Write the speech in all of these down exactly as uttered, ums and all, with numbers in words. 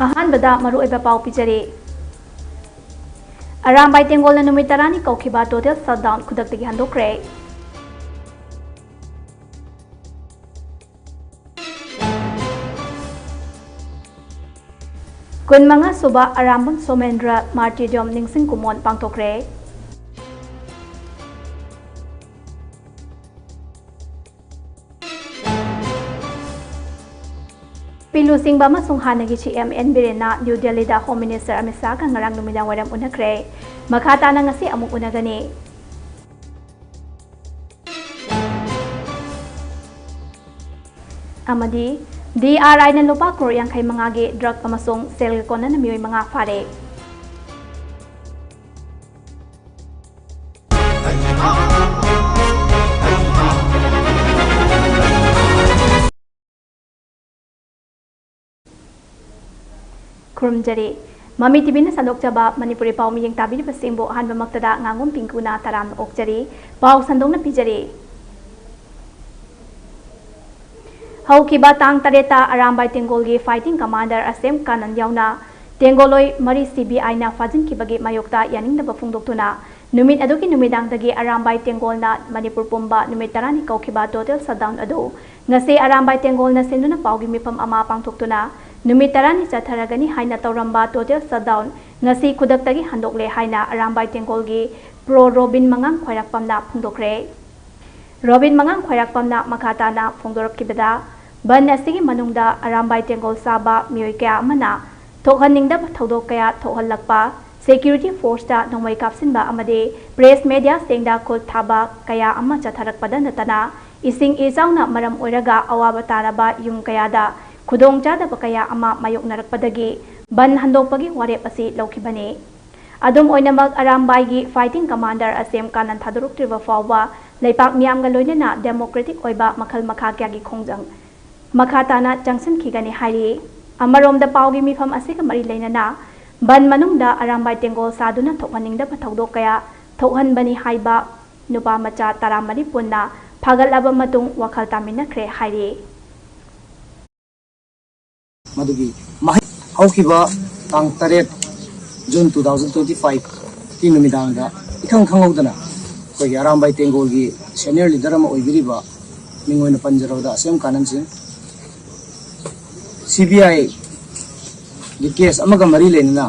ꯑꯍꯥꯟꯕꯗ ꯃꯔꯨꯑꯣꯏꯕ ꯄꯥꯎ ꯄꯤꯖꯔꯤ꯫ ꯑꯔꯥꯝꯕꯥꯏ ꯇꯦꯡꯒꯣꯜꯅ ꯅꯨꯃꯤꯠ ꯇꯔꯥꯅꯤ ꯀꯧꯈꯤꯕ total shutdown ꯈꯨꯗꯛꯇꯒꯤ ꯍꯟꯗꯣꯛꯈ꯭ꯔꯦ꯫ ꯀꯨꯟꯃꯉꯥ ꯁꯨꯕ ꯑꯔꯥꯝꯕꯝ ꯁꯣꯃꯦꯟꯗ꯭ꯔ Martyrdom ꯅꯤꯡꯁꯤꯡ ꯀꯨꯝꯑꯣꯟ ꯄꯥꯡꯊꯣꯛꯈ꯭ꯔꯦ꯫ ꯄꯤ ꯂꯨꯆꯤꯡꯕ ꯑꯃꯁꯨꯡ ꯍꯥꯟꯅꯒꯤ ꯁꯤ ꯑꯦꯝ ꯑꯦꯟ ꯕꯤꯔꯦꯟꯅ ꯅ꯭ꯌꯨ ꯗꯦꯜꯂꯤꯗ Home Minister ꯑꯃꯤꯠ ꯁꯥꯍꯒ ꯉꯔꯥꯡ ꯅꯨꯃꯤꯗꯥꯡ ꯋꯥꯏꯔꯝ ꯎꯅꯈ꯭ꯔꯦ꯫ ꯃꯈꯥ ꯇꯥꯅ ꯉꯁꯤ ꯑꯃꯨꯛ ꯎꯅꯒꯅꯤ꯫ ꯑꯃꯗꯤ ꯗꯤ ꯑꯥꯔ ꯑꯥꯏꯅ ꯂꯨꯄꯥ ꯀ꯭ꯔꯣꯔ ꯌꯥꯡꯈꯩ ꯃꯉꯥꯒꯤ drug ꯑꯃꯁꯨꯡ ꯁꯦꯜꯒ ꯀꯣꯟꯅꯅ ꯃꯤꯑꯣꯏ ꯃꯉꯥ ꯐꯥꯔꯦ꯫ ꯈꯨꯔꯨꯝꯖꯔꯤ꯫ ꯃꯃꯤ ꯇꯤꯚꯤꯅ ꯁꯟꯗꯣꯛꯆꯕ ꯃꯅꯤꯄꯨꯔꯤ ꯄꯥꯎ ꯃꯤꯠꯌꯦꯡ ꯇꯥꯕꯤꯔꯤꯕꯁꯤꯡꯕꯨ ꯑꯍꯥꯟꯕꯃꯛꯇꯗ ꯉꯥꯉꯣꯝ ꯄꯤꯡꯀꯨꯅ ꯇꯔꯥꯝꯅ ꯑꯣꯛꯆꯔꯤ꯫ ꯄꯥꯎ ꯁꯟꯗꯣꯛꯅ ꯄꯤꯖꯔꯤ꯫ ꯍꯧꯈꯤꯕ ꯇꯥꯡ ꯇꯔꯦꯠꯇ ꯑꯔꯥꯝꯕꯥꯏ ꯇꯦꯡꯒꯣꯜꯒꯤ fighting commander ꯑꯁꯦꯝ ꯀꯥꯅꯟ ꯌꯥꯎꯅ ꯇꯦꯡꯒꯣꯜꯂꯣꯏ ꯃꯔꯤ ꯁꯤ ꯕꯤ ꯑꯥꯏꯅ ꯐꯥꯖꯤꯟꯈꯤꯕꯒꯤ ꯃꯥꯌꯣꯛꯇ ꯌꯥꯅꯤꯡꯗꯕ ꯐꯣꯡꯗꯣꯛꯇꯨꯅ ꯅꯨꯃꯤꯠ ꯑꯗꯨꯒꯤ ꯅꯨꯃꯤꯗꯥꯡꯗꯒꯤ ꯑꯔꯥꯝꯕꯥꯏ ꯇꯦꯡꯒꯣꯜꯅ ꯃꯅꯤꯄꯨꯔ ꯄꯨꯝꯕ ꯅꯨꯃꯤꯠ ꯇꯔꯥꯅꯤ ꯀꯧꯈꯤꯕ total shutdown ꯑꯗꯨ ꯉꯁꯤ ꯑꯔꯥꯝꯕꯥꯏ ꯇꯦꯡꯒꯣꯜꯅ ꯁꯤꯟꯗꯨꯅ ꯄꯥꯎꯒꯤ ꯃꯤꯐꯝ ꯑꯃ ꯄꯥꯡꯊꯣꯛꯇꯨꯅ ꯅꯨꯃꯤꯠ ꯇꯔꯥꯅꯤ ꯆꯠꯊꯔꯒꯅꯤ ꯍꯥꯏꯅ ꯇꯧꯔꯝꯕ total shutdown ꯉꯁꯤ ꯈꯨꯗꯛꯇꯒꯤ ꯍꯟꯗꯣꯛꯂꯦ ꯍꯥꯏꯅ ꯑꯔꯥꯝꯕꯥꯏ ꯇꯦꯡꯒꯣꯜꯒꯤ pro ꯔꯣꯕꯤꯟ ꯃꯉꯥꯡ ꯈ꯭ꯋꯥꯏꯔꯥꯛꯄꯝꯅ ꯐꯣꯡꯗꯣꯛꯈ꯭ꯔꯦ꯫ ꯔꯣꯕꯤꯟ ꯃꯉꯥꯡ ꯈ꯭ꯋꯥꯏꯔꯥꯛꯄꯝꯅ ꯃꯈꯥ ꯇꯥꯅ ꯐꯣꯡꯗꯣꯔꯛꯈꯤꯕꯗ, ꯕꯟ ꯑꯁꯤꯒꯤ ꯃꯅꯨꯡꯗ ꯑꯔꯥꯝꯕꯥꯏ ꯇꯦꯡꯒꯣꯜ ꯆꯥꯕ ꯃꯤꯑꯣꯏ ꯀꯌꯥ ꯑꯃꯅ ꯊꯣꯛꯍꯟꯅꯤꯡꯗꯕ ꯊꯧꯗꯣꯛ ꯀꯌꯥ ꯊꯣꯛꯍꯜꯂꯛꯄ, security forceꯇ ꯅꯣꯡꯃꯩ ꯀꯥꯞꯁꯤꯟꯕ ꯑꯃꯗꯤ press mediaꯁꯤꯡꯗ ꯈꯨꯠ ꯊꯥꯕ ꯀꯌꯥ ꯑꯃ ꯆꯠꯊꯔꯛꯄꯗ ꯅꯠꯇꯅ, ꯏꯁꯤꯡ ꯏꯆꯥꯎꯅ ꯃꯔꯝ ꯑꯣꯏꯔꯒ ꯑꯋꯥꯕ ꯇꯥꯔꯕ ꯌꯨꯝ ꯀꯌꯥꯗ ꯈꯨꯗꯣꯡꯆꯥꯗꯕ ꯀꯌꯥ ꯑꯃ ꯃꯥꯌꯣꯛꯅꯔꯛꯄꯗꯒꯤ ꯕꯟ ꯍꯟꯗꯣꯛꯄꯒꯤ ꯋꯥꯔꯦꯞ ꯑꯁꯤ ꯂꯧꯈꯤꯕꯅꯤ꯫ ꯑꯗꯨꯝ ꯑꯣꯏꯅꯃꯛ, ꯑꯔꯥꯝꯕꯥꯏꯒꯤ fighting commander ꯑꯁꯦꯝ ꯀꯥꯅꯟ ꯊꯥꯗꯣꯔꯛꯇ꯭ꯔꯤꯕ ꯐꯥꯎꯕ ꯂꯩꯄꯥꯛ ꯃꯤꯌꯥꯝꯒ ꯂꯣꯏꯅꯅ democratic ꯑꯣꯏꯕ ꯃꯈꯜ ꯃꯈꯥ ꯀꯌꯥꯒꯤ ꯈꯣꯡꯖꯪ ꯃꯈꯥ ꯇꯥꯅ ꯆꯪꯁꯤꯟꯈꯤꯒꯅꯤ ꯍꯥꯏꯔꯤ꯫ ꯑꯃꯔꯣꯝꯗ, ꯄꯥꯎꯒꯤ ꯃꯤꯐꯝ ꯑꯁꯤꯒ ꯃꯔꯤ ꯂꯩꯅꯅ ꯕꯟ ꯃꯅꯨꯡꯗ ꯑꯔꯥꯝꯕꯥꯏ ꯇꯦꯡꯒꯣꯜ ꯁꯥꯗꯨꯅ ꯊꯣꯛꯍꯟꯅꯤꯡꯗꯕ ꯊꯧꯗꯣꯛ ꯀꯌꯥ ꯊꯣꯛꯍꯟꯕꯅꯤ ꯍꯥꯏꯕ ꯅꯨꯄꯥ ꯃꯆꯥ ꯇꯔꯥꯃꯔꯤ ꯄꯨꯟꯅ ꯐꯥꯒꯠꯂꯕ ꯃꯇꯨꯡ ꯋꯥꯈꯜ ꯇꯥꯃꯤꯟꯅꯈ꯭ꯔꯦ ꯍꯥꯏꯔꯤ꯫ ꯃꯗꯨꯒꯤ ꯃꯍꯩ ꯍꯧꯈꯤꯕ ꯇꯥꯡ ꯇꯔꯦꯠ ꯖꯨꯟ ꯇꯨ ꯊꯥꯎꯖꯟ ꯇ꯭ꯋꯦꯟꯇꯤ ꯐꯥꯏꯚꯀꯤ ꯅꯨꯃꯤꯗꯥꯡꯗ ꯏꯈꯪ ꯈꯪꯍꯧꯗꯅ ꯑꯩꯈꯣꯏꯒꯤ ꯑꯔꯥꯝꯕꯥꯏ ꯇꯦꯡꯒꯣꯜꯒꯤ ꯁꯦꯅꯤꯌꯔ ꯂꯤꯗꯔ ꯑꯃ ꯑꯣꯏꯕꯤꯔꯤꯕ ꯃꯤꯡ ꯑꯣꯏꯅ ꯄꯟꯖꯔꯕꯗ ꯑꯁꯦꯝ ꯀꯥꯅꯟ ꯁꯤꯡ, ꯁꯤ ꯕꯤ ꯑꯥꯏꯒꯤ ꯀꯦꯁ ꯑꯃꯒ ꯃꯔꯤ ꯂꯩꯅꯅ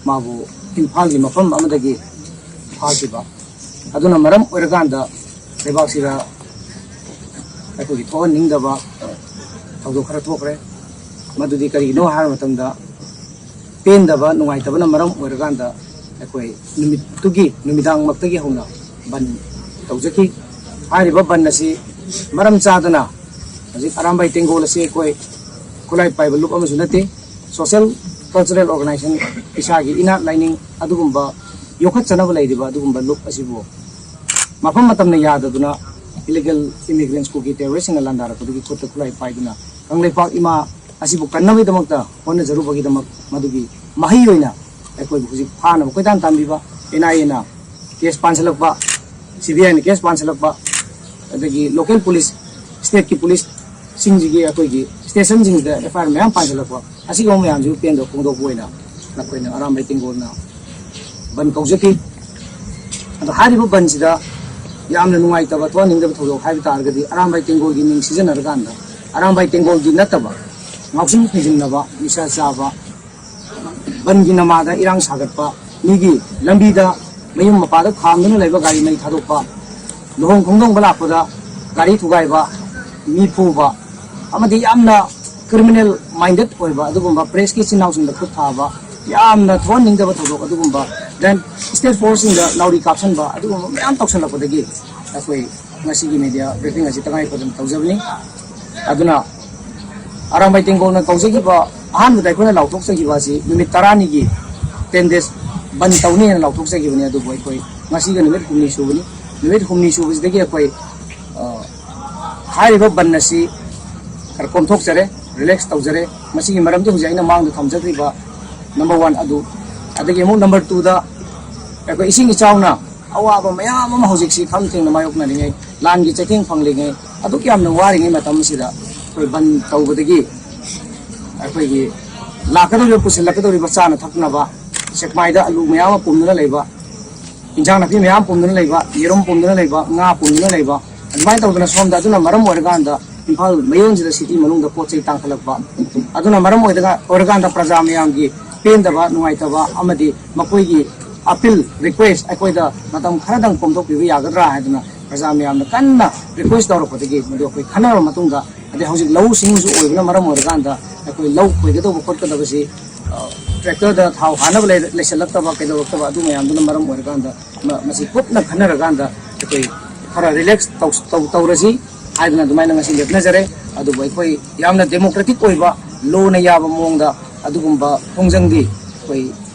ꯃꯥꯕꯨ ꯏꯝꯐꯥꯜꯒꯤ ꯃꯐꯝ ꯑꯃꯗꯒꯤ ꯐꯥꯈꯤꯕ ꯑꯗꯨꯅ ꯃꯔꯝ ꯑꯣꯏꯔꯀꯥꯟꯗ ꯂꯩꯕꯥꯛꯁꯤꯗ ꯑꯩꯈꯣꯏꯒꯤ ꯊꯣꯛꯍꯟꯅꯤꯡꯗꯕ ꯊꯧꯗꯣꯛ ꯈꯔ ꯊꯣꯛꯈ꯭ꯔꯦ꯫ ꯃꯗꯨꯗꯤ ꯀꯔꯤꯒꯤꯅꯣ ꯍꯥꯏꯕ ꯃꯇꯝꯗ, ꯄꯦꯟꯗꯕ, ꯅꯨꯡꯉꯥꯏꯇꯕꯅ ꯃꯔꯝ ꯑꯣꯏꯔꯀꯥꯟꯗ ꯑꯩꯈꯣꯏ ꯅꯨꯃꯤꯠꯇꯨꯒꯤ ꯅꯨꯃꯤꯗꯥꯡꯃꯛꯇꯒꯤ ꯍꯧꯅ ꯕꯟ ꯇꯧꯖꯈꯤ꯫ ꯍꯥꯏꯔꯤꯕ ꯕꯟ ꯑꯁꯤ ꯃꯔꯝ ꯆꯥꯗꯅ, ꯍꯧꯖꯤꯛ ꯑꯔꯥꯝꯕꯥꯏ ꯇꯦꯡꯒꯣꯜ ꯑꯁꯤ ꯑꯩꯈꯣꯏ ꯈꯨꯠꯂꯥꯏ ꯄꯥꯏꯕ ꯂꯨꯞ ꯑꯃꯁꯨ ꯅꯠꯇꯦ, ꯁꯣꯁꯦꯜ ꯀꯜꯆꯔꯦꯜ ꯑꯣꯔꯒꯅꯥꯏꯖꯦꯁꯟ, ꯏꯁꯥꯒꯤ ꯏꯅꯥꯠ ꯂꯥꯏꯅꯤꯡ ꯑꯗꯨꯒꯨꯝꯕ ꯌꯣꯛꯈꯠꯆꯅꯕ ꯂꯩꯔꯤꯕ ꯑꯗꯨꯒꯨꯝꯕ ꯂꯨꯞ ꯑꯁꯤꯕꯨ ꯃꯐꯝ ꯃꯇꯝꯅ ꯌꯥꯗꯗꯨꯅ ꯏꯂꯤꯒꯦꯜ ꯏꯃꯤꯒ꯭ꯔꯦꯟꯁ ꯀꯨꯀꯤ ꯇꯦꯔꯣꯔꯤꯁꯁꯤꯡꯅ ꯂꯥꯟꯗꯥꯔꯛꯄꯗꯨꯒꯤ ꯈꯨꯠꯇ ꯈꯨꯠꯂꯥꯏ ꯄꯥꯏꯗꯨꯅ ꯀꯪꯂꯩꯄꯥꯛ ꯏꯃꯥ ꯑꯁꯤꯕꯨ ꯀꯟꯅꯕꯒꯤꯗꯃꯛꯇ ꯍꯣꯠꯅꯖꯔꯨꯕꯒꯤꯗꯃꯛ ꯃꯗꯨꯒꯤ ꯃꯍꯩ ꯑꯣꯏꯅ ꯑꯩꯈꯣꯏꯕꯨ ꯍꯧꯖꯤꯛ ꯐꯥꯅꯕ ꯀꯣꯏꯇꯥꯟ ꯇꯥꯟꯕꯤꯕ, ꯑꯦꯟ ꯑꯥꯏ ꯑꯦꯅ ꯀꯦꯁ ꯄꯥꯟꯁꯤꯜꯂꯛꯄ, ꯁꯤ ꯕꯤ ꯑꯥꯏꯅ ꯀꯦꯁ ꯄꯥꯟꯁꯤꯜꯂꯛꯄ, ꯑꯗꯒꯤ ꯂꯣꯀꯦꯜ ꯄꯨꯂꯤꯁ, ꯁ꯭ꯇꯦꯠꯀꯤ ꯄꯨꯂꯤꯁꯁꯤꯡꯁꯤꯒꯤ ꯑꯩꯈꯣꯏꯒꯤ ꯁ꯭ꯇꯦꯁꯟꯁꯤꯡꯁꯤꯗ ꯑꯦꯐ ꯑꯥꯏ ꯑꯥꯔ ꯃꯌꯥꯝ ꯄꯥꯟꯁꯤꯜꯂꯛꯄ, ꯑꯁꯤꯒꯨꯝꯕ ꯃꯌꯥꯝꯁꯤꯕꯨ ꯄꯦꯟꯗꯕ ꯐꯣꯡꯗꯣꯛꯄ ꯑꯣꯏꯅ ꯑꯩꯈꯣꯏꯅ ꯑꯔꯥꯝꯕꯥꯏ ꯇꯦꯡꯒꯣꯜꯅ ꯕꯟ ꯀꯧꯖꯈꯤ꯫ ꯑꯗꯣ ꯍꯥꯏꯔꯤꯕ ꯕꯟꯁꯤꯗ ꯌꯥꯝꯅ ꯅꯨꯡꯉꯥꯏꯇꯕ, ꯊꯣꯛꯍꯟꯅꯤꯡꯗꯕ ꯊꯧꯗꯣꯛ ꯍꯥꯏꯕ ꯇꯥꯔꯒꯗꯤ, ꯑꯔꯥꯝꯕꯥꯏ ꯇꯦꯡꯒꯣꯜꯒꯤ ꯃꯤꯡ ꯁꯤꯖꯤꯟꯅꯔꯀꯥꯟꯗ ꯑꯔꯥꯝꯕꯥꯏ ꯇꯦꯡꯒꯣꯜꯒꯤ ꯅꯠꯇꯕ ꯉꯥꯎꯁꯤꯟ ꯐꯩꯖꯤꯟꯅꯕ, ꯅꯤꯁꯥ ꯆꯥꯕ, ꯕꯟꯒꯤ ꯅꯃꯥꯗ ꯏꯔꯥꯡ ꯁꯥꯒꯠꯄ, ꯃꯤꯒꯤ ꯂꯝꯕꯤꯗ ꯃꯌꯨꯝ ꯃꯄꯥꯗ ꯈꯥꯝꯗꯨꯅ ꯂꯩꯕ ꯒꯥꯔꯤ ꯃꯩ ꯊꯥꯗꯣꯛꯄ, ꯂꯨꯍꯣꯡ ꯈꯣꯡꯗꯣꯡꯕ ꯂꯥꯛꯄꯗ ꯒꯥꯔꯤ ꯊꯨꯒꯥꯏꯕ, ꯃꯤ ꯐꯨꯕ, ꯑꯃꯗꯤ ꯌꯥꯝꯅ ꯀ꯭ꯔꯤꯃꯤꯅꯦꯜ ꯃꯥꯏꯟꯗꯦꯠ ꯑꯣꯏꯕ ꯑꯗꯨꯒꯨꯝꯕ ꯄ꯭ꯔꯦꯁꯀꯤ ꯏꯆꯤꯟ ꯏꯅꯥꯎꯁꯤꯡꯗ ꯈꯨꯠ ꯊꯥꯕ, ꯌꯥꯝꯅ ꯊꯣꯛꯍꯟꯅꯤꯡꯗꯕ ꯊꯧꯗꯣꯛ ꯑꯗꯨꯒꯨꯝꯕ, then state forceꯁꯤꯡꯗ ꯅꯥꯎꯔꯤ ꯀꯥꯞꯁꯤꯟꯕ, ꯑꯗꯨꯒꯨꯝꯕ ꯃꯌꯥꯝ ꯇꯧꯁꯤꯜꯂꯛꯄꯗꯒꯤ ꯑꯩꯈꯣꯏ ꯉꯁꯤꯒꯤ ꯃꯦꯗꯤꯌꯥ ꯕ꯭ꯔꯤꯐꯤꯡ ꯑꯁꯤ ꯇꯉꯥꯏ ꯐꯗꯅ ꯇꯧꯖꯕꯅꯤ꯫ ꯑꯗꯨꯅ ꯑꯔꯥꯝꯕꯥꯏ ꯇꯦꯡꯒꯣꯜꯅ ꯀꯧꯖꯈꯤꯕ, ꯑꯍꯥꯟꯕꯗ ꯑꯩꯈꯣꯏꯅ ꯂꯥꯎꯊꯣꯛꯆꯈꯤꯕ ꯑꯁꯤ ꯅꯨꯃꯤꯠ ꯇꯔꯥꯅꯤꯒꯤ, ten days ꯕꯟ ꯇꯧꯅꯤ ꯍꯥꯏꯅ ꯂꯥꯎꯊꯣꯛꯆꯈꯤꯕꯅꯤ꯫ ꯑꯗꯨꯕꯨ ꯑꯩꯈꯣꯏ ꯉꯁꯤꯒ ꯅꯨꯃꯤꯠ ꯍꯨꯝꯅꯤ ꯁꯨꯕꯅꯤ꯫ ꯅꯨꯃꯤꯠ ꯍꯨꯝꯅꯤ ꯁꯨꯕꯁꯤꯗꯒꯤ ꯑꯩꯈꯣꯏ, ꯑ, ꯍꯥꯏꯔꯤꯕ ꯕꯟ ꯑꯁꯤ ꯈꯔ ꯀꯣꯝꯊꯣꯛꯆꯔꯦ, ꯔꯤꯂꯦꯛꯁ ꯇꯧꯖꯔꯦ꯫ ꯃꯁꯤꯒꯤ ꯃꯔꯝꯗꯤ ꯍꯧꯖꯤꯛ ꯑꯩꯅ ꯃꯥꯡꯗ ꯊꯝꯖꯈ꯭ꯔꯤꯕ number one ꯑꯗꯨ, ꯑꯗꯒꯤ ꯑꯃꯨꯛ number twoꯗ ꯑꯩꯈꯣꯏ ꯏꯁꯤꯡ ꯏꯆꯥꯎꯅ ꯑꯋꯥꯕ ꯃꯌꯥꯝ ꯑꯃ ꯍꯧꯖꯤꯛꯁꯤ ꯈꯝ ꯊꯦꯡꯅ ꯃꯥꯌꯣꯛꯅꯔꯤꯉꯩ, ꯂꯥꯟꯒꯤ ꯆꯩꯊꯦꯡ ꯐꯪꯂꯤꯉꯩ, ꯑꯗꯨꯛ ꯌꯥꯝꯅ ꯋꯥꯔꯤꯉꯩ ꯃꯇꯝ ꯑꯁꯤꯗ ꯑꯩꯈꯣꯏ ꯕꯟ ꯇꯧꯕꯗꯒꯤ ꯑꯩꯈꯣꯏꯒꯤ ꯂꯥꯛꯀꯗꯧꯔꯤꯕ, ꯄꯨꯁꯤꯜꯂꯛꯀꯗꯧꯔꯤꯕ ꯆꯥꯅ ꯊꯛꯅꯕ, ꯁꯦꯛꯃꯥꯏꯗ ꯑꯂꯨ ꯃꯌꯥꯝ ꯑꯃ ꯄꯨꯝꯗꯨꯅ ꯂꯩꯕ, ꯏꯟꯖꯥꯡ ꯅꯥꯄꯤ ꯃꯌꯥꯝ ꯄꯨꯝꯗꯨꯅ ꯂꯩꯕ, ꯌꯦꯔꯨꯝ ꯄꯨꯝꯗꯨꯅ ꯂꯩꯕ, ꯉꯥ ꯄꯨꯝꯗꯨꯅ ꯂꯩꯕ, ꯑꯗꯨꯃꯥꯏꯅ ꯇꯧꯗꯅ ꯁꯣꯝꯗ, ꯑꯗꯨꯅ ꯃꯔꯝ ꯑꯣꯏꯔꯀꯥꯟꯗ ꯏꯝꯐꯥꯜ ꯃꯌꯣꯟꯁꯤꯗ, ꯁꯤꯇꯤ ꯃꯅꯨꯡꯗ ꯄꯣꯠ ꯆꯩ ꯇꯥꯡꯈꯠꯂꯛꯄ, ꯑꯗꯨꯅ ꯃꯔꯝ ꯑꯣꯏꯔꯒ, ꯑꯣꯏꯔꯀꯥꯟꯗ ꯄ꯭ꯔꯖꯥ ꯃꯌꯥꯝꯒꯤ ꯄꯦꯟꯗꯕ, ꯅꯨꯡꯉꯥꯏꯇꯕ ꯑꯃꯗꯤ ꯃꯈꯣꯏꯒꯤ ꯑꯄꯤꯜ, ꯔꯤꯀ꯭ꯋꯦꯁ ꯑꯩꯈꯣꯏꯗ ꯃꯇꯝ ꯈꯔꯗꯪ ꯀꯣꯝꯊꯣꯛꯄꯤꯕ ꯌꯥꯒꯗ꯭ꯔꯥ ꯍꯥꯏꯗꯨꯅ ꯄ꯭ꯔꯖꯥ ꯃꯌꯥꯝꯅ ꯀꯟꯅ ꯔꯤꯀ꯭ꯋꯦꯁ ꯇꯧꯔꯛꯄꯗꯒꯤ, ꯃꯗꯨ ꯑꯩꯈꯣꯏ ꯈꯟꯅꯔꯕ ꯃꯇꯨꯡꯗ, ꯑꯗꯩ ꯍꯧꯖꯤꯛ ꯂꯧꯎ ꯁꯤꯡꯎꯁꯨ ꯑꯣꯏꯕꯅ ꯃꯔꯝ ꯑꯣꯏꯔꯀꯥꯟꯗ ꯑꯩꯈꯣꯏ ꯂꯧ ꯈꯣꯏꯒꯗꯧꯕ ꯈꯣꯠꯀꯗꯕꯁꯤ, ꯑ, ꯇ꯭ꯔꯦꯛꯇꯔꯗ ꯊꯥꯎ ꯍꯥꯟꯅꯕ ꯂꯩ-, ꯂꯩꯁꯤꯜꯂꯛꯇꯕ, ꯀꯩꯗꯧꯔꯛꯇꯕ, ꯑꯗꯨ ꯃꯌꯥꯝꯗꯨꯅ ꯃꯔꯝ ꯑꯣꯏꯔꯀꯥꯟꯗ ꯃ-, ꯃꯁꯤ ꯀꯨꯞꯅ ꯈꯟꯅꯔꯀꯥꯟꯗ ꯑꯩꯈꯣꯏ ꯈꯔ ꯔꯤꯂꯦꯛꯁ ꯇꯧ-, ꯇꯧ-, ꯇꯧꯔꯁꯤ ꯍꯥꯏꯗꯅ ꯑꯗꯨꯃꯥꯏꯅ ꯉꯁꯤ ꯂꯦꯞꯅꯖꯔꯦ꯫ ꯑꯗꯨꯕꯨ ꯑꯩꯈꯣꯏ ꯌꯥꯝꯅ ꯗꯦꯃꯣꯀ꯭ꯔꯦꯇꯤꯛ ꯑꯣꯏꯕ, ꯂꯣꯅ ꯌꯥꯕ ꯃꯑꯣꯡꯗ ꯑꯗꯨꯒꯨꯝꯕ ꯈꯣꯡꯖꯪꯗꯤ ꯑꯩꯈꯣꯏ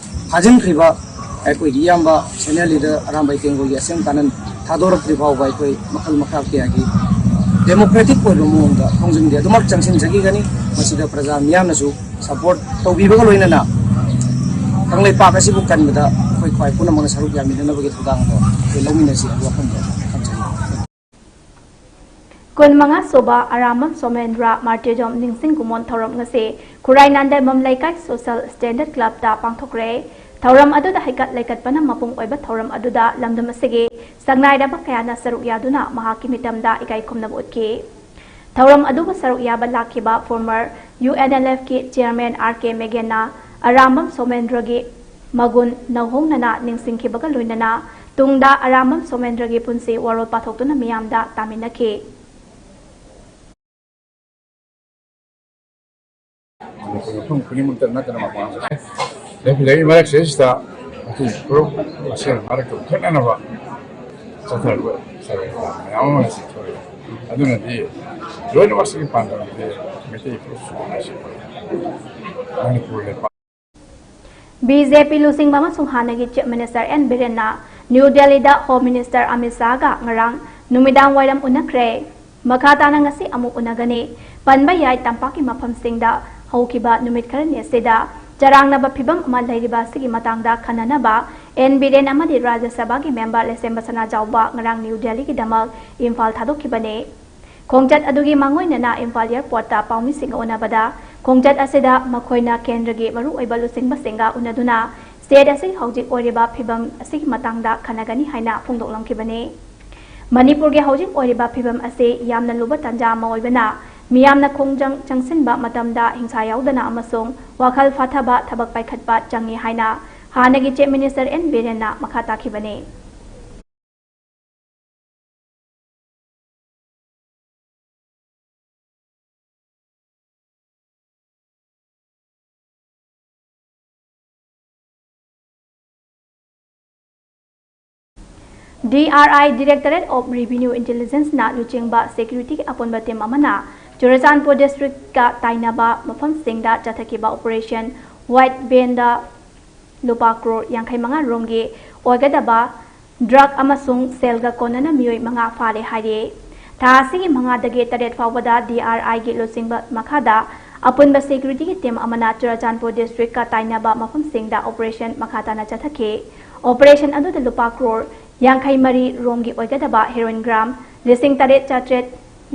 ꯐꯥꯖꯤꯟꯈ꯭ꯔꯤꯕ ꯑꯩꯈꯣꯏꯒꯤ ꯏꯌꯥꯝꯕ ꯁꯦꯅꯤꯌꯔ ꯂꯤꯗꯔ ꯑꯔꯥꯝꯕꯥꯏ ꯇꯦꯡꯒꯣꯜꯒꯤ ꯑꯁꯦꯡ ꯀꯥꯟꯅꯟ ꯊꯥꯗꯣꯔꯛꯇ꯭ꯔꯤ ꯐꯥꯎꯕ ꯑꯩꯈꯣꯏ ꯃꯈꯜ ꯃꯈꯥ ꯀꯌꯥꯒꯤ ꯗꯦꯃꯣꯀ꯭ꯔꯦꯇꯤꯛ ꯑꯣꯏꯕ ꯃꯑꯣꯡꯗ ꯈꯣꯡꯖꯪꯗꯤ ꯑꯗꯨꯃꯛ ꯆꯪꯁꯤꯟꯖꯈꯤꯒꯅꯤ꯫ ꯃꯁꯤꯗ ꯄ꯭ꯔꯖꯥ ꯃꯤꯌꯥꯝꯅꯁꯨ ꯁꯄꯣꯔꯠ ꯇꯧꯕꯤꯕꯒ ꯂꯣꯏꯅꯅ ꯀꯪꯂꯩꯄꯥꯛ ꯑꯁꯤꯕꯨ ꯀꯟꯕꯗ ꯑꯩꯈꯣꯏ ꯈ꯭ꯋꯥꯏ ꯄꯨꯝꯅꯃꯛꯅ ꯁꯔꯨꯛ ꯌꯥꯃꯤꯟꯅꯅꯕꯒꯤ ꯊꯧꯗꯥꯡ ꯑꯗꯣ ꯑꯩꯈꯣꯏ ꯂꯧꯃꯤꯟꯅꯁꯤ ꯍꯥꯏꯕ ꯋꯥꯐꯝꯗꯣ ꯊꯝꯖꯒꯦ꯫ ꯀꯨꯟꯃꯉꯥ ꯁꯨꯕ ꯑꯔꯥꯝꯕꯝ ꯁꯣꯃꯦꯟꯗ꯭ꯔ ꯃꯥꯔꯇꯤꯔꯗꯝ ꯅꯤꯡꯁꯤꯡ ꯀꯨꯝꯑꯣꯟ ꯊꯧꯔꯝ ꯉꯁꯤ ꯈꯨꯔꯥꯏ ꯅꯥꯟꯗꯥꯏꯕꯝ ꯂꯩꯀꯥꯏ ꯁꯣꯁꯦꯜ ꯁ꯭ꯇꯦꯟꯗꯔꯗ ꯀ꯭ꯂꯕꯇ ꯄꯥꯡꯊꯣꯛꯈ꯭ꯔꯦ꯫ ꯊꯧꯔꯝ ꯑꯗꯨꯗ ꯍꯩꯀꯠ ꯂꯩꯀꯠꯄꯅ ꯃꯄꯨꯡ ꯑꯣꯏꯕ ꯊꯧꯔꯝ ꯑꯗꯨꯗ ꯂꯝꯗꯝ ꯑꯁꯤꯒꯤ ꯁꯛꯅꯥꯏꯔꯕ ꯀꯌꯥꯅ ꯁꯔꯨꯛ ꯌꯥꯗꯨꯅ ꯃꯍꯥꯛꯀꯤ ꯃꯤꯇꯝꯗ ꯏꯀꯥꯏ ꯈꯨꯝꯅꯕ ꯎꯠꯈꯤ꯫ ꯊꯧꯔꯝ ꯑꯗꯨꯕꯨ ꯁꯔꯨꯛ ꯌꯥꯕ ꯂꯥꯛꯈꯤꯕ former U N L F ꯀꯤ chairman R K ꯃꯦꯒꯦꯟꯅ ꯑꯔꯥꯝꯕꯝ ꯁꯣꯃꯦꯟꯗ꯭ꯔꯒꯤ ꯃꯒꯨꯟ ꯅꯧꯍꯧꯅꯅ ꯅꯤꯡꯁꯤꯡꯈꯤꯕꯒ ꯂꯣꯏꯅꯅ ꯇꯨꯡꯗ ꯑꯔꯥꯝꯕꯝ ꯁꯣꯃꯦꯟꯗ꯭ꯔꯒꯤ ꯄꯨꯟꯁꯤ ꯋꯥꯔꯣꯜ ꯄꯥꯊꯣꯛꯇꯨꯅ ꯃꯤꯌꯥꯝꯗ ꯇꯥꯃꯤꯟꯅꯈꯤ꯫ ꯃꯐꯝ ꯈꯨꯗꯤꯡꯃꯛꯇ ꯅꯠꯇꯅ ꯃꯄꯥꯟ ꯂꯦꯞꯄꯤꯔꯛꯏ ꯃꯔꯛꯁꯤꯗꯩꯁꯤꯗ ꯑꯩꯈꯣꯏ ꯐꯨꯔꯨꯞ ꯃꯁꯦꯜ ꯃꯔꯛꯇ ꯈꯦꯠꯅꯅꯕ ꯆꯠꯊꯔꯛꯄ ꯃꯌꯥꯝ ꯑꯃ ꯉꯁꯤ ꯊꯣꯛꯑꯦ꯫ ꯑꯗꯨꯅꯗꯤ ꯂꯣꯏꯅꯃꯛꯁꯤꯒꯤ ꯄꯥꯟꯗꯝꯗꯤ ꯃꯩꯇꯩ ꯐꯨꯔꯨꯞ ꯁꯨꯃꯥꯏꯅ ꯃꯅꯤꯄꯨꯔ ꯂꯩꯄꯥꯛ B J P ꯂꯨꯆꯤꯡꯕ ꯑꯃꯁꯨꯡ ꯍꯥꯟꯅꯒꯤ Chief Minister N ꯕꯤꯔꯦꯟꯅ ꯅ꯭ꯌꯨ ꯗꯦꯜꯂꯤꯗ Home Minister ꯑꯃꯤꯠ ꯁꯥꯍꯒ ꯉꯔꯥꯡ ꯅꯨꯃꯤꯗꯥꯡ ꯋꯥꯏꯔꯝ ꯎꯅꯈ꯭ꯔꯦ꯫ ꯃꯈꯥ ꯇꯥꯅ ꯉꯁꯤ ꯑꯃꯨꯛ ꯎꯅꯒꯅꯤ꯫ ꯄꯟꯕ ꯌꯥꯏ, ꯇꯝꯄꯥꯛꯀꯤ ꯃꯐꯝꯁꯤꯡꯗ ꯍꯧꯈꯤꯕ ꯅꯨꯃꯤꯠ ꯈꯔꯅꯤ ꯑꯁꯤꯗ ꯆꯔꯥꯡꯅꯕ ꯐꯤꯚꯝ ꯑꯃ ꯂꯩꯔꯤꯕ ꯑꯁꯤꯒꯤ ꯃꯇꯥꯡꯗ ꯈꯟꯅꯅꯕ N ꯕꯤꯔꯦꯟ ꯑꯃꯗꯤ ꯔꯥꯖ꯭ꯌ ꯁꯚꯥꯒꯤ member ꯂꯩꯁꯦꯝꯕ ꯁꯅꯥꯖꯥꯎꯕ ꯉꯔꯥꯡ ꯅ꯭ꯌꯨ ꯗꯦꯜꯂꯤꯒꯤꯗꯃꯛ ꯏꯝꯐꯥꯜ ꯊꯥꯗꯣꯛꯈꯤꯕꯅꯤ꯫ ꯈꯣꯡꯆꯠ ꯑꯗꯨꯒꯤ ꯃꯥꯡꯑꯣꯏꯅꯅ ꯏꯝꯐꯥꯜ airportꯇ ꯄꯥꯎꯃꯤꯁꯤꯡꯒ ꯎꯅꯕꯗ ꯈꯣꯡꯆꯠ ꯑꯁꯤꯗ ꯃꯈꯣꯏꯅ ꯀꯦꯟꯗ꯭ꯔꯒꯤ ꯃꯔꯨꯑꯣꯏꯕ ꯂꯨꯆꯤꯡꯕꯁꯤꯡꯒ ꯎꯅꯗꯨꯅ state ꯑꯁꯤꯒꯤ ꯍꯧꯖꯤꯛ ꯑꯣꯏꯔꯤꯕ ꯐꯤꯕꯝ ꯑꯁꯤꯒꯤ ꯃꯇꯥꯡꯗ ꯈꯟꯅꯒꯅꯤ ꯍꯥꯏꯅ ꯐꯣꯡꯗꯣꯛꯂꯝꯈꯤꯕꯅꯤ꯫ ꯃꯅꯤꯄꯨꯔꯒꯤ ꯍꯧꯖꯤꯛ ꯑꯣꯏꯔꯤꯕ ꯐꯤꯕꯝ ꯑꯁꯤ ꯌꯥꯝꯅ ꯂꯨꯕ ꯇꯥꯟꯖꯥ ꯑꯃ ꯑꯣꯏꯕꯅ ꯃꯤꯌꯥꯝꯅ ꯈꯣꯡꯖꯪ ꯆꯪꯁꯤꯟꯕ ꯃꯇꯝꯗ ꯍꯤꯡꯁꯥ ꯌꯥꯎꯗꯅ ꯑꯃꯁꯨꯡ ꯋꯥꯈꯜ ꯐꯥꯊꯕ ꯊꯕꯛ ꯄꯥꯏꯈꯠꯄ ꯆꯪꯏ ꯍꯥꯏꯅ ꯍꯥꯟꯅꯒꯤ Chief Minister N ꯕꯤꯔꯦꯟꯅ ꯃꯈꯥ ꯇꯥꯈꯤꯕꯅꯤ꯫ D R I, Directorate of Revenue Intelligence ꯅ ꯂꯨꯆꯤꯡꯕ security ꯒꯤ ꯑꯄꯨꯟꯕ team ꯑꯃꯅ ꯆꯨꯔꯆꯥꯟꯄꯨꯔ district ꯀ ꯇꯥꯏꯅꯕ ꯃꯐꯝꯁꯤꯡꯗ ꯆꯠꯊꯈꯤꯕ operation White Band ꯗ ꯂꯨꯄꯥ ꯀ꯭ꯔꯣꯔ ꯌꯥꯡꯈꯩ ꯃꯉꯥ ꯔꯣꯝꯒꯤ ꯑꯣꯏꯒꯗꯕ drug ꯑꯃꯁꯨꯡ ꯁꯦꯜꯒ ꯀꯣꯟꯅꯅ ꯃꯤꯑꯣꯏ ꯃꯉꯥ ꯐꯥꯔꯦ ꯍꯥꯏꯔꯤ꯫ ꯊꯥ ꯑꯁꯤꯒꯤ ꯃꯉꯥꯗꯒꯤ ꯇꯔꯦꯠ ꯐꯥꯎꯕꯗ D R I ꯒꯤ ꯂꯨꯆꯤꯡꯕ ꯃꯈꯥꯗ ꯑꯄꯨꯟꯕ security ꯒꯤ team ꯑꯃꯅ ꯆꯨꯔꯆꯥꯟꯄꯨꯔ district ꯀ ꯇꯥꯏꯅꯕ ꯃꯐꯝꯁꯤꯡꯗ operation ꯃꯈꯥ ꯇꯥꯅ ꯆꯠꯊꯈꯤ꯫ Operation ꯑꯗꯨꯗ ꯂꯨꯄꯥ ꯀ꯭ꯔꯣꯔ ꯌꯥꯡꯈꯩ ꯃꯔꯤ ꯔꯣꯝꯒꯤ ꯑꯣꯏꯒꯗꯕ heroin gram ꯂꯤꯁꯤꯡ ꯇꯔꯦꯠ ꯆꯥꯇ꯭ꯔꯦꯠ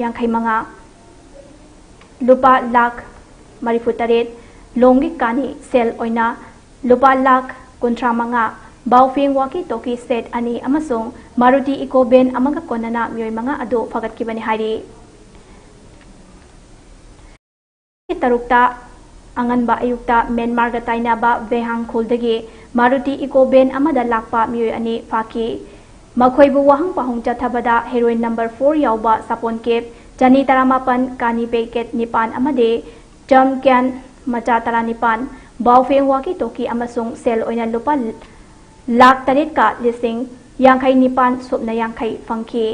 ꯌꯥꯡꯈꯩ ꯃꯉꯥ, ꯂꯨꯄꯥ ꯂꯥꯈ ꯃꯔꯤꯐꯨ ꯇꯔꯦꯠ, ꯂꯣꯡꯒꯤ ꯀꯥꯅꯤ ꯁꯦꯜ ꯑꯣꯏꯅ ꯂꯨꯄꯥ ꯂꯥꯈ ꯀꯨꯟꯊ꯭ꯔꯥ ꯃꯉꯥ, ꯕꯥꯎꯐꯦꯡ walkie talkie set ꯑꯅꯤ ꯑꯃꯁꯨꯡ Maruti Eeco van ꯑꯃꯒ ꯀꯣꯟꯅꯅ ꯃꯤꯑꯣꯏ ꯃꯉꯥ ꯑꯗꯨ ꯐꯒꯠꯈꯤꯕꯅꯤ ꯍꯥꯏꯔꯤ꯫ ꯇꯔꯨꯛꯇ ꯑꯉꯟꯕ ꯑꯌꯨꯛꯇ ꯃ꯭ꯌꯥꯟꯃꯥꯔꯒ ꯇꯥꯏꯅꯕ ꯚꯦꯍꯥꯡ ꯈꯨꯜꯗꯒꯤ Maruti Eeco van ꯑꯃꯗ ꯂꯥꯛꯄ ꯃꯤꯑꯣꯏ ꯑꯅꯤ ꯐꯥꯈꯤ꯫ ꯃꯈꯣꯏꯕꯨ ꯋꯥꯍꯪ ꯄꯥꯎꯍꯪ ꯆꯠꯊꯕꯗ heroin number four ꯌꯥꯎꯕ ꯁꯥꯄꯣꯟ cap ꯆꯅꯤ ꯇꯔꯥꯃꯥꯄꯟ, ꯀꯥꯅꯤ packet ꯅꯤꯄꯥꯟ ꯑꯃꯗꯤ ꯆꯝ can ꯃꯆꯥ ꯇꯔꯥꯅꯤꯄꯥꯟ, ꯕꯥꯎꯐꯦꯡ walkie talkie ꯑꯃꯁꯨꯡ ꯁꯦꯜ ꯑꯣꯏꯅ ꯂꯨꯄꯥ ꯂꯥꯈ ꯇꯔꯦꯠꯀ ꯂꯤꯁꯤꯡ ꯌꯥꯡꯈꯩ ꯅꯤꯄꯥꯟ ꯁꯨꯞꯅ ꯌꯥꯡꯈꯩ ꯐꯪꯈꯤ꯫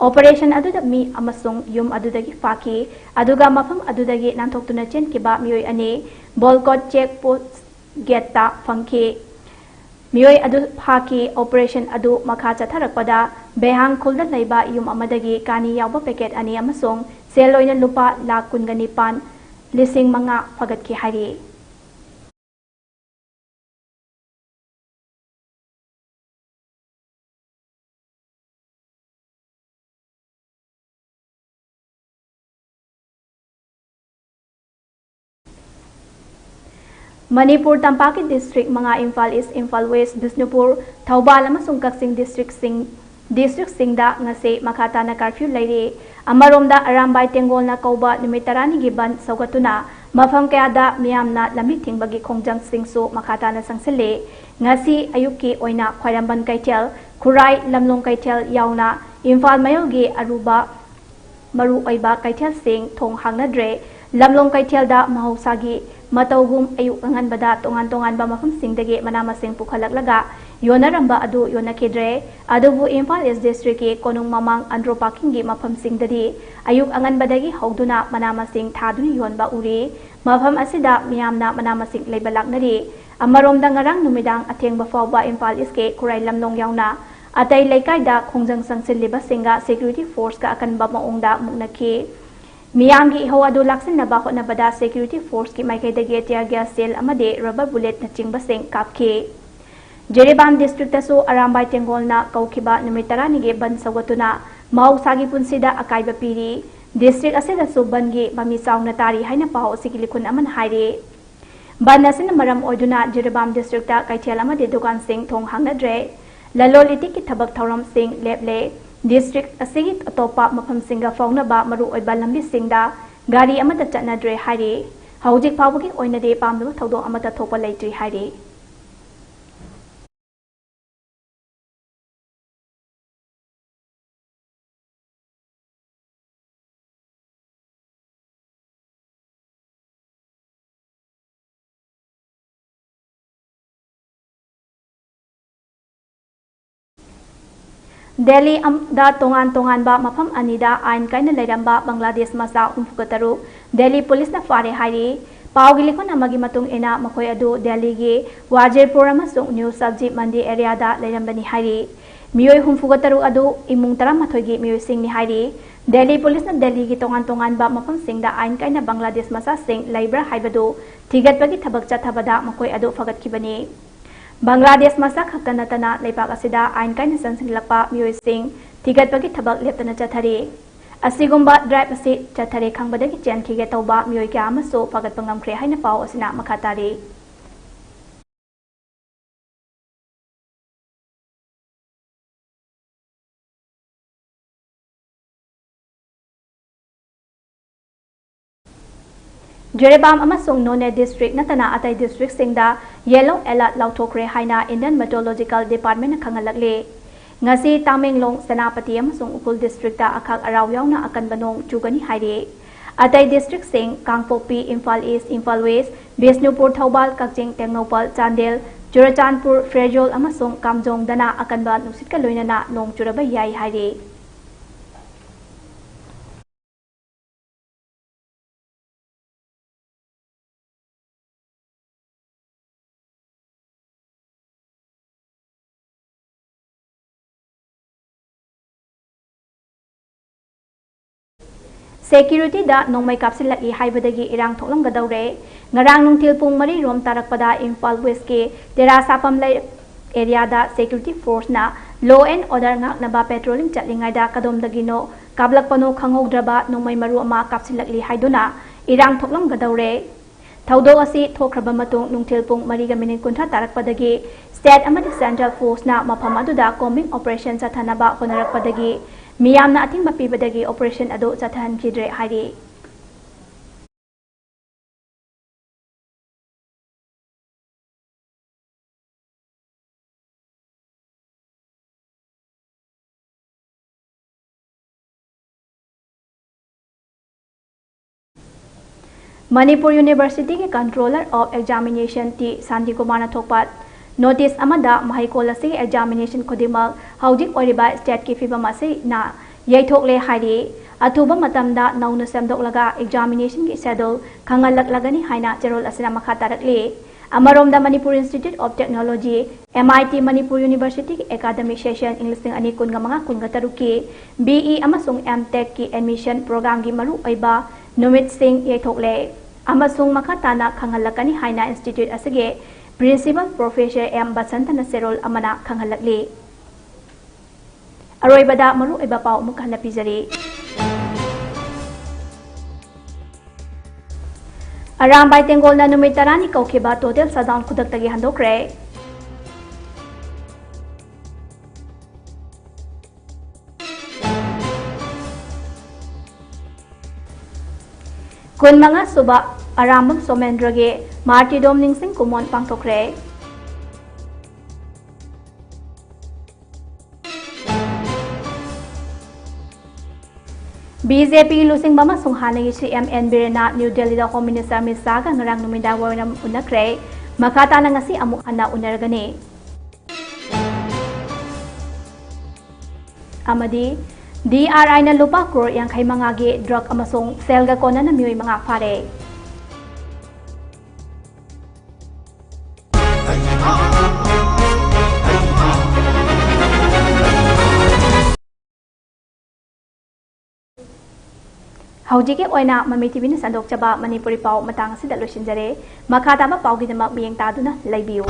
Operation ꯑꯗꯨꯗ ꯃꯤ ꯑꯃꯁꯨꯡ ꯌꯨꯝ ꯑꯗꯨꯗꯒꯤ ꯐꯥꯈꯤ, ꯑꯗꯨꯒ ꯃꯐꯝ ꯑꯗꯨꯗꯒꯤ ꯅꯥꯟꯊꯣꯛꯇꯨꯅ ꯆꯦꯟꯈꯤꯕ ꯃꯤꯑꯣꯏ ꯑꯅꯤ ꯕꯣꯜꯀꯣꯠ check post gate ꯇ ꯐꯪꯈꯤ꯫ ꯃꯤꯑꯣꯏ ꯑꯗꯨ ꯐꯥꯈꯤ꯫ Operation ꯑꯗꯨ ꯃꯈꯥ ꯆꯠꯊꯔꯛꯄꯗ ꯚꯦꯍꯥꯡ ꯈꯨꯜꯗ ꯂꯩꯕ ꯌꯨꯝ ꯑꯃꯗꯒꯤ ꯀꯥꯅꯤ ꯌꯥꯎꯕ packet ꯑꯅꯤ ꯑꯃꯁꯨꯡ ꯁꯦꯜ ꯑꯣꯏꯅ ꯂꯨꯄꯥ ꯂꯥꯈ ꯀꯨꯟꯒ ꯅꯤꯄꯥꯟ ꯂꯤꯁꯤꯡ ꯃꯉꯥ ꯐꯒꯠꯈꯤ ꯍꯥꯏꯔꯤ꯫ ꯃꯅꯤꯄꯨꯔ ꯇꯝꯄꯥꯛꯀꯤ ꯗꯤꯁꯇ꯭ꯔꯤꯛ ꯃꯉꯥ, ꯏꯝꯐꯥꯜ ꯏꯁ, ꯏꯝꯐꯥꯜ ꯋꯦꯁ, ꯕꯤꯁꯅꯨꯄꯨꯔ, ꯊꯧꯕꯥꯜ ꯑꯃꯁꯨꯡ ꯀꯛꯆꯤꯡ ꯗꯤꯁꯇ꯭ꯔꯤꯛꯁꯤꯡ, ꯗꯤꯁꯇ꯭ꯔꯤꯛꯁꯤꯡꯗ ꯉꯁꯤ ꯃꯈꯥ ꯇꯥꯅ ꯀꯔꯐ꯭ꯌꯨ ꯂꯩꯔꯤ꯫ ꯑꯃꯔꯣꯝꯗ ꯑꯔꯥꯝꯕꯥꯏ ꯇꯦꯡꯒꯣꯜꯅ ꯀꯧꯕ ꯅꯨꯃꯤꯠ ꯇꯔꯥꯅꯤꯒꯤ ꯕꯟꯗ ꯁꯧꯒꯠꯇꯨꯅ ꯃꯐꯝ ꯀꯌꯥꯗ ꯃꯤꯌꯥꯝꯅ ꯂꯝꯕꯤ ꯊꯤꯡꯕꯒꯤ ꯈꯣꯡꯖꯪꯁꯤꯡꯁꯨ ꯃꯈꯥ ꯇꯥꯅ ꯆꯪꯁꯤꯜꯂꯤ꯫ ꯉꯁꯤ ꯑꯌꯨꯛꯀꯤ ꯑꯣꯏꯅ ꯈ꯭ꯋꯥꯏꯔꯝꯕꯟ ꯀꯩꯊꯦꯜ, ꯈꯨꯔꯥꯏ ꯂꯝꯂꯣꯡ ꯀꯩꯊꯦꯜ ꯌꯥꯎꯅ ꯏꯝꯐꯥꯜ ꯃꯌꯣꯜꯒꯤ ꯑꯔꯨꯕ ꯃꯔꯨ ꯑꯣꯏꯕ ꯀꯩꯊꯦꯜꯁꯤꯡ ꯊꯣꯡ ꯍꯥꯡꯅꯗ꯭ꯔꯦ꯫ ꯂꯝꯂꯣꯡ ꯀꯩꯊꯦꯜꯗ ꯃꯍꯧꯁꯥꯒꯤ ꯃꯇꯧꯒꯨꯝ ꯑꯌꯨꯛ ꯑꯉꯟꯕꯗ ꯇꯣꯉꯥꯟ ꯇꯣꯉꯥꯟꯕ ꯃꯐꯝꯁꯤꯡꯗꯒꯤ ꯃꯅꯥ ꯃꯁꯤꯡ ꯄꯨꯈꯠꯂꯛꯂꯒ ꯌꯣꯟꯅꯔꯝꯕ ꯑꯗꯨ ꯌꯣꯟꯅꯈꯤꯗ꯭ꯔꯦ꯫ ꯑꯗꯨꯕꯨ ꯏꯝꯐꯥꯜ ꯏꯁ ꯗꯤꯁꯇ꯭ꯔꯤꯛꯀꯤ ꯀꯣꯅꯨꯡ ꯃꯃꯥꯡ ꯑꯟꯗ꯭ꯔꯣ ꯄꯥꯔꯀꯤꯡꯒꯤ ꯃꯐꯝꯁꯤꯡꯗꯗꯤ ꯑꯌꯨꯛ ꯑꯉꯟꯕꯗꯒꯤ ꯍꯧꯗꯨꯅ ꯃꯅꯥ ꯃꯁꯤꯡ ꯊꯥꯗꯨꯅ ꯌꯣꯟꯕ ꯎꯔꯤ꯫ ꯃꯐꯝ ꯑꯁꯤꯗ ꯃꯤꯌꯥꯝꯅ ꯃꯅꯥ ꯃꯁꯤꯡ ꯂꯩꯕ ꯂꯥꯛꯅꯔꯤ꯫ ꯑꯃꯔꯣꯝꯗ ꯉꯔꯥꯡ ꯅꯨꯃꯤꯗꯥꯡ ꯑꯊꯦꯡꯕ ꯐꯥꯎꯕ ꯏꯝꯐꯥꯜ ꯏꯁꯀꯤ ꯈꯨꯔꯥꯏ ꯂꯝꯂꯣꯡ ꯌꯥꯎꯅ ꯑꯇꯩ ꯂꯩꯀꯥꯏꯗ ꯈꯣꯡꯖꯪ ꯆꯪꯁꯤꯜꯂꯤꯕꯁꯤꯡꯒ ꯁꯦꯀ꯭ꯌꯨꯔꯤꯇꯤ ꯐꯣꯔꯁꯀ ꯑꯀꯟꯕ ꯃꯑꯣꯡꯗ ꯃꯨꯛꯅꯈꯤ꯫ ꯃꯤꯌꯥꯝꯒꯤ ꯏꯍꯧ ꯑꯗꯨ ꯂꯥꯛꯁꯤꯟꯅꯕ ꯍꯣꯠꯅꯕꯗ ꯁꯦꯀ꯭ꯌꯨꯔꯤꯇꯤ ꯐꯣꯔꯁꯀꯤ ꯃꯥꯏꯀꯩꯗꯒꯤ tear gas shell ꯑꯃꯗꯤ rubber bulletꯅꯆꯤꯡꯕꯁꯤꯡ ꯀꯥꯞꯈꯤ꯫ ꯖꯤꯔꯤꯕꯥꯝ ꯗꯤꯁꯇ꯭ꯔꯤꯛꯇꯁꯨ ꯑꯔꯥꯝꯕꯥꯏ ꯇꯦꯡꯒꯣꯜꯅ ꯀꯧꯈꯤꯕ ꯅꯨꯃꯤꯠ ꯇꯔꯥꯅꯤꯒꯤ ꯕꯟꯗ ꯁꯧꯒꯠꯇꯨꯅ ꯃꯍꯧꯁꯥꯒꯤ ꯄꯨꯟꯁꯤꯗ ꯑꯀꯥꯏꯕ ꯄꯤꯔꯤ꯫ ꯗꯤꯁꯇ꯭ꯔꯤꯛ ꯑꯁꯤꯗꯁꯨ ꯕꯟꯗꯒꯤ ꯃꯃꯤ ꯆꯥꯎꯅ ꯇꯥꯔꯤ ꯍꯥꯏꯅ ꯄꯥꯎ ꯑꯁꯤꯒꯤ ꯂꯤꯈꯨꯟ ꯑꯃꯅ ꯍꯥꯏꯔꯤ꯫ ꯕꯟꯗ ꯑꯁꯤꯅ ꯃꯔꯝ ꯑꯣꯏꯗꯨꯅ ꯖꯤꯔꯤꯕꯥꯝ ꯗꯤꯁꯇ꯭ꯔꯤꯛꯇ ꯀꯩꯊꯦꯜ ꯑꯃꯗꯤ ꯗꯨꯀꯥꯟꯁꯤꯡ ꯊꯣꯡ ꯍꯥꯡꯅꯗ꯭ꯔꯦ꯫ ꯂꯂꯣꯟ ꯏꯇꯤꯛꯀꯤ ꯊꯕꯛ ꯊꯧꯔꯝꯁꯤꯡ ꯂꯦꯞꯂꯦ꯫ ꯗꯤꯁꯇ꯭ꯔꯤꯛ ꯑꯁꯤꯒꯤ ꯑꯇꯣꯞꯄ ꯃꯐꯝꯁꯤꯡꯒ ꯐꯥꯎꯅꯕ ꯃꯔꯨꯑꯣꯏꯕ ꯂꯝꯕꯤꯁꯤꯡꯗ ꯒꯥꯔꯤ ꯑꯃꯠꯇ ꯆꯠꯅꯗ꯭ꯔꯦ ꯍꯥꯏꯔꯤ꯫ ꯍꯧꯖꯤꯛ ꯐꯥꯎꯕꯒꯤ ꯑꯣꯏꯅꯗꯤ ꯄꯥꯝꯗꯕ ꯊꯧꯗꯣꯛ ꯑꯃꯠꯇ ꯊꯣꯛꯄ ꯂꯩꯇ꯭ꯔꯤ ꯍꯥꯏꯔꯤ꯫ ꯗꯦꯜꯂꯤ ꯑꯝ-, ꯗ ꯇꯣꯉꯥꯟ ꯇꯣꯉꯥꯟꯕ ꯃꯐꯝ ꯑꯅꯤꯗ ꯑꯥꯏꯟ ꯀꯥꯏꯅ ꯂꯩꯔꯝꯕ ꯕꯪꯒ꯭ꯂꯥꯗꯦꯁ ꯃꯆꯥ ꯍꯨꯝꯐꯨꯒ ꯇꯔꯨꯛ ꯗꯦꯜꯂꯤ ꯄꯨꯂꯤꯁꯅ ꯐꯥꯔꯦ ꯍꯥꯏꯔꯤ꯫ ꯄꯥꯎꯒꯤ ꯂꯤꯈꯨꯟ ꯑꯃꯒꯤ ꯃꯇꯨꯡ ꯏꯟꯅ, ꯃꯈꯣꯏ ꯑꯗꯨ ꯗꯦꯜꯂꯤꯒꯤ ꯋꯥꯖꯤꯔꯄꯨꯔ ꯑꯃꯁꯨꯡ ꯅ꯭ꯌꯨ ꯁꯕꯖꯤ ꯃꯟꯗꯤ ꯑꯦꯔꯤꯌꯥꯗ ꯂꯩꯔꯝꯕꯅꯤ ꯍꯥꯏꯔꯤ꯫ ꯃꯤꯑꯣꯏ ꯍꯨꯝꯐꯨꯒ ꯇꯔꯨꯛ ꯑꯗꯨ ꯏꯃꯨꯡ ꯇꯔꯥꯃꯥꯊꯣꯏꯒꯤ ꯃꯤꯑꯣꯏꯁꯤꯡꯅꯤ ꯍꯥꯏꯔꯤ꯫ ꯗꯦꯜꯂꯤ ꯄꯨꯂꯤꯁꯅ ꯗꯦꯜꯂꯤꯒꯤ ꯇꯣꯉꯥꯟ ꯇꯣꯉꯥꯟꯕ ꯃꯐꯝꯁꯤꯡꯗ ꯑꯥꯏꯟ ꯀꯥꯏꯅ ꯕꯪꯒ꯭ꯂꯥꯗꯦꯁ ꯃꯆꯥꯁꯤꯡ ꯂꯩꯕ꯭ꯔꯥ ꯍꯥꯏꯕꯗꯨ ꯊꯤꯒꯠꯄꯒꯤ ꯊꯕꯛ ꯆꯠꯊꯕꯗ ꯃꯈꯣꯏ ꯑꯗꯨ ꯐꯒꯠꯈꯤꯕꯅꯤ꯫ ꯕꯪꯒ꯭ꯂꯥꯗꯦꯁ ꯃꯆꯥ ꯈꯛꯇ ꯅꯠꯇꯅ ꯂꯩꯕꯥꯛ ꯑꯁꯤꯗ ꯑꯥꯏꯟ ꯀꯥꯏꯅ ꯆꯪꯁꯤꯜꯂꯛꯄ ꯃꯤꯑꯣꯏꯁꯤꯡ ꯊꯤꯒꯠꯄꯒꯤ ꯊꯕꯛ ꯂꯦꯞꯇꯅ ꯆꯠꯊꯔꯤ꯫ ꯑꯁꯤꯒꯨꯝꯕ drive ꯑꯁꯤ ꯆꯠꯊꯔꯦ ꯈꯪꯕꯗꯒꯤ ꯆꯦꯟꯈꯤꯒꯦ ꯇꯧꯕ ꯃꯤꯑꯣꯏ ꯀꯌꯥ ꯑꯃꯁꯨ ꯐꯒꯠꯄ ꯉꯝꯈ꯭ꯔꯦ ꯍꯥꯏꯅ ꯄꯥꯎ ꯑꯁꯤꯅ ꯃꯈꯥ ꯇꯥꯔꯤ꯫ ꯖꯤꯔꯤꯕꯥꯝ ꯑꯃꯁꯨꯡ ꯅꯣꯅꯦ district ꯅꯠꯇꯅ ꯑꯇꯩ districtꯁꯤꯡꯗ yellow alert ꯂꯥꯎꯊꯣꯛꯈ꯭ꯔꯦ ꯍꯥꯏꯅ Indian Meteorological Departmentꯅ ꯈꯪꯍꯜꯂꯛꯂꯤ꯫ ꯉꯁꯤ ꯇꯥꯃꯦꯡꯂꯣꯡ, ꯁꯦꯅꯥꯄꯇꯤ ꯑꯃꯁꯨꯡ ꯎꯈ꯭ꯔꯨꯜ districtꯇ ꯑꯈꯥꯛ ꯑꯔꯥꯎ ꯌꯥꯎꯅ ꯑꯀꯟꯕ ꯅꯣꯡ ꯆꯨꯒꯅꯤ ꯍꯥꯏꯔꯤ꯫ ꯑꯇꯩ districtꯁꯤꯡ ꯀꯥꯡꯄꯣꯛꯄꯤ, ꯏꯝꯐꯥꯜ East, ꯏꯝꯐꯥꯜ West, ꯕꯤꯁꯅꯨꯄꯨꯔ, ꯊꯧꯕꯥꯜ, ꯀꯛꯆꯤꯡ, ꯇꯦꯡꯅꯧꯄꯜ, ꯆꯥꯟꯗꯦꯜ, ꯆꯨꯔꯆꯥꯟꯄꯨꯔ, ꯐꯦꯔꯖꯣꯜ ꯑꯃꯁꯨꯡ ꯀꯥꯝꯖꯣꯡꯗꯅ ꯑꯀꯟꯕ ꯅꯨꯡꯁꯤꯠꯀ ꯂꯣꯏꯅꯅ ꯅꯣꯡ ꯆꯨꯔꯕ ꯌꯥꯏ ꯍꯥꯏꯔꯤ꯫ Securityꯗ ꯅꯣꯡꯃꯩ ꯀꯥꯞꯁꯤꯜꯂꯛꯏ ꯍꯥꯏꯕꯗꯒꯤ ꯏꯔꯥꯡ ꯊꯣꯛꯂꯝꯒꯗꯧꯔꯦ꯫ ꯉꯔꯥꯡ ꯅꯨꯡꯊꯤꯜ ꯄꯨꯡ ꯃꯔꯤ ꯔꯣꯝ ꯇꯥꯔꯛꯄꯗ ꯏꯝꯐꯥꯜ Westꯀꯤ ꯇꯦꯔꯥ ꯁꯥꯐꯝ ꯂꯩ areaꯗ security forceꯅ law and order ꯉꯥꯛꯅꯕ patrolling ꯆꯠꯂꯤꯉꯩꯗ ꯀꯗꯣꯝꯗꯒꯤꯅꯣ ꯀꯥꯞꯂꯛꯄꯅꯣ ꯈꯪꯍꯧꯗ꯭ꯔꯕ ꯅꯣꯡꯃꯩ ꯃꯔꯨ ꯑꯃ ꯀꯥꯞꯁꯤꯜꯂꯛꯂꯤ ꯍꯥꯏꯗꯨꯅ ꯏꯔꯥꯡ ꯊꯣꯛꯂꯝꯒꯗꯧꯔꯦ꯫ ꯊꯧꯗꯣꯛ ꯑꯁꯤ ꯊꯣꯛꯈ꯭ꯔꯕ ꯃꯇꯨꯡ ꯅꯨꯡꯊꯤꯜ ꯄꯨꯡ ꯃꯔꯤꯒ minute ꯀꯨꯟꯊ꯭ꯔꯥ ꯇꯥꯔꯛꯄꯗꯒꯤ state ꯑꯃꯗꯤ central forceꯅ ꯃꯐꯝ ꯑꯗꯨꯗ combing operation ꯆꯠꯊꯅꯕ ꯍꯣꯠꯅꯔꯛꯄꯗꯒꯤ ꯃꯤꯌꯥꯝꯅ ꯑꯊꯤꯡꯕ ꯄꯤꯕꯗꯒꯤ operation ꯑꯗꯨ ꯆꯠꯊꯍꯟꯈꯤꯗ꯭ꯔꯦ ꯍꯥꯏꯔꯤ꯫ ꯃꯅꯤꯄꯨꯔ Universityꯒꯤ Controller of Examination ꯇꯤ ꯁꯥꯟꯇꯤꯀꯨꯃꯥꯔꯅ ꯊꯣꯛꯄ notice ꯑꯃꯗ ꯃꯍꯩꯀꯣꯜ ꯑꯁꯤꯒꯤ examination ꯈꯨꯗꯤꯡꯃꯛ ꯍꯧꯖꯤꯛ ꯑꯣꯏꯔꯤꯕ stateꯀꯤ ꯐꯤꯕꯝ ꯑꯁꯤꯅ ꯌꯩꯊꯣꯛꯂꯦ ꯍꯥꯏꯔꯤ꯫ ꯑꯊꯨꯕ ꯃꯇꯝꯗ ꯅꯧꯅ ꯁꯦꯝꯗꯣꯛꯂꯒ examinationꯒꯤ schedule ꯈꯪꯍꯜꯂꯛꯂꯒꯅꯤ ꯍꯥꯏꯅ ꯆꯦꯔꯣꯜ ꯑꯁꯤꯅ ꯃꯈꯥ ꯇꯥꯔꯛꯂꯤ꯫ ꯑꯃꯔꯣꯝꯗ Manipur Institute of Technology, MIT, Manipur Universityꯒꯤ academic session ꯏꯪ ꯂꯤꯁꯤꯡ ꯑꯅꯤ ꯀꯨꯟꯒ ꯃꯉꯥ ꯀꯨꯟꯒ ꯇꯔꯨꯛꯀꯤ BE ꯑꯃꯁꯨꯡ M.Techꯀꯤ admission programꯒꯤ ꯃꯔꯨꯑꯣꯏꯕ ꯅꯨꯃꯤꯠꯁꯤꯡ ꯌꯩꯊꯣꯛꯂꯦ ꯑꯃꯁꯨꯡ ꯃꯈꯥ ꯇꯥꯅ ꯈꯪꯍꯜꯂꯛꯀꯅꯤ ꯍꯥꯏꯅ institute ꯑꯁꯤꯒꯤ Principal Professor ꯑꯦꯝ ꯕꯁꯟꯇꯅ ꯆꯦꯔꯣꯜ ꯑꯃꯅ ꯈꯪꯍꯜꯂꯛꯂꯤ꯫ ꯑꯔꯣꯏꯕꯗ ꯃꯔꯨꯑꯣꯏꯕ ꯄꯥꯎ ꯑꯃꯨꯛ ꯍꯟꯅ ꯄꯤꯖꯔꯤ꯫ ꯑꯔꯥꯝꯕꯥꯏ ꯇꯦꯡꯒꯣꯜꯅ ꯅꯨꯃꯤꯠ ꯇꯔꯥꯅꯤ ꯀꯧꯈꯤꯕ total shutdown ꯈꯨꯗꯛꯇꯒꯤ ꯍꯟꯗꯣꯛꯈ꯭ꯔꯦ꯫ ꯀꯨꯟꯃꯉꯥ ꯁꯨꯕ ꯑꯔꯥꯝꯕꯝ ꯁꯣꯃꯦꯟꯗ꯭ꯔꯒꯤ ꯃꯥꯔꯇꯤꯔꯗꯣꯝ ꯅꯤꯡꯁꯤꯡ ꯀꯨꯝꯑꯣꯟ ꯄꯥꯡꯊꯣꯛꯈ꯭ꯔꯦ꯫ ꯕꯤ ꯖꯦ ꯄꯤ ꯂꯨꯆꯤꯡꯕ ꯑꯃꯁꯨꯡ ꯍꯥꯟꯅꯒꯤ ꯁꯤ ꯑꯦꯝ ꯑꯦꯟ ꯕꯤꯔꯦꯟꯅ ꯅ꯭ꯌꯨ ꯗꯦꯜꯂꯤꯗ ꯍꯣꯝ ꯃꯤꯅꯤꯁꯇꯔ ꯑꯃꯤꯠ ꯁꯥꯍꯒ ꯉꯔꯥꯡ ꯅꯨꯃꯤꯗꯥꯡ ꯋꯥꯏꯔꯝ ꯎꯅꯈ꯭ꯔꯦ꯫ ꯃꯈꯥ ꯇꯥꯅ ꯉꯁꯤ ꯑꯃꯨꯛ ꯍꯟꯅ ꯎꯅꯔꯒꯅꯤ꯫ ꯑꯃꯗꯤ ꯗꯤ ꯑꯥꯔ ꯑꯥꯏꯅ ꯂꯨꯄꯥ ꯀ꯭ꯔꯣꯔ ꯌꯥꯡꯈꯩ ꯃꯉꯥꯒꯤ ꯗ꯭ꯔꯒ ꯑꯃꯁꯨꯡ ꯁꯦꯜꯒ ꯀꯣꯟꯅꯅ ꯃꯤꯑꯣꯏ ꯃꯉꯥ ꯐꯥꯔꯦ꯫ ꯍꯧꯖꯤꯛꯀꯤ ꯑꯣꯏꯅ ꯃꯃꯤ ꯇꯤ ꯚꯤꯅ ꯁꯟꯗꯣꯛꯆꯕ ꯃꯅꯤꯄꯨꯔꯤ ꯄꯥꯎ ꯃꯇꯥꯡ ꯑꯁꯤꯗ ꯂꯣꯏꯁꯤꯟꯖꯔꯦ꯫ ꯃꯈꯥ ꯇꯥꯕ ꯄꯥꯎꯒꯤꯗꯃꯛ ꯃꯤꯠꯌꯦꯡ ꯇꯥꯗꯨꯅ ꯂꯩꯕꯤꯌꯨ꯫